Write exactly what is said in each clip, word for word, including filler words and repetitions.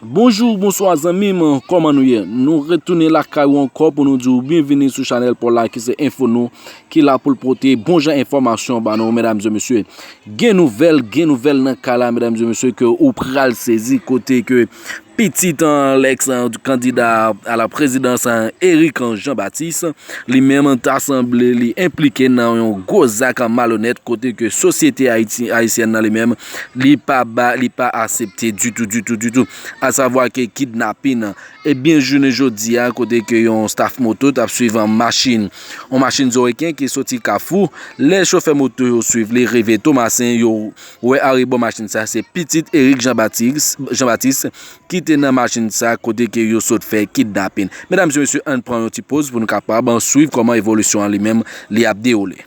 Bonjou, bonswa zanmi m, kòman nou ye? Nou retounen lakay ou ankò pou nou di w byenvini sou chanèl pa w la ki se Enfo Nou, ki la pou l pote bon jan enfòmasyon ba nou, medam e mesye. Gen nouvèl, gen nouvèl nan kay la, medam e mesye, ke ou pral sezi kote ke pitit an lèks an kandida a la prezidans an Eric Jean Baptiste, li menm ta sanble li enplike nan yon gwo zak malonèt kote ke sosyete ayiti, ayisyèn nan li menm, li pa ba, li pa aksepte ditou, ditou, ditou. Asavwa ke kidnapin ebyen, jounen jodi a, kote ke yon staf moto t ap swiv yon machin, yon machin Zoriken ki soti Kafou, lè chofè moto yo swiv li rive Tomasen, yo wè arebò machin sa, se pitit Eric Jean Baptiste, Jean Baptiste ki te nan machin sa, kote ke yo sot fè kidnapin. Medam e mesye, ann pran yon ti poz pou nou kapab swiv kòman evolisyon an li menm li ap dewoule.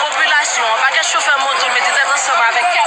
popilasyon an, pakèt chofè moto mete tèt ansanm avèk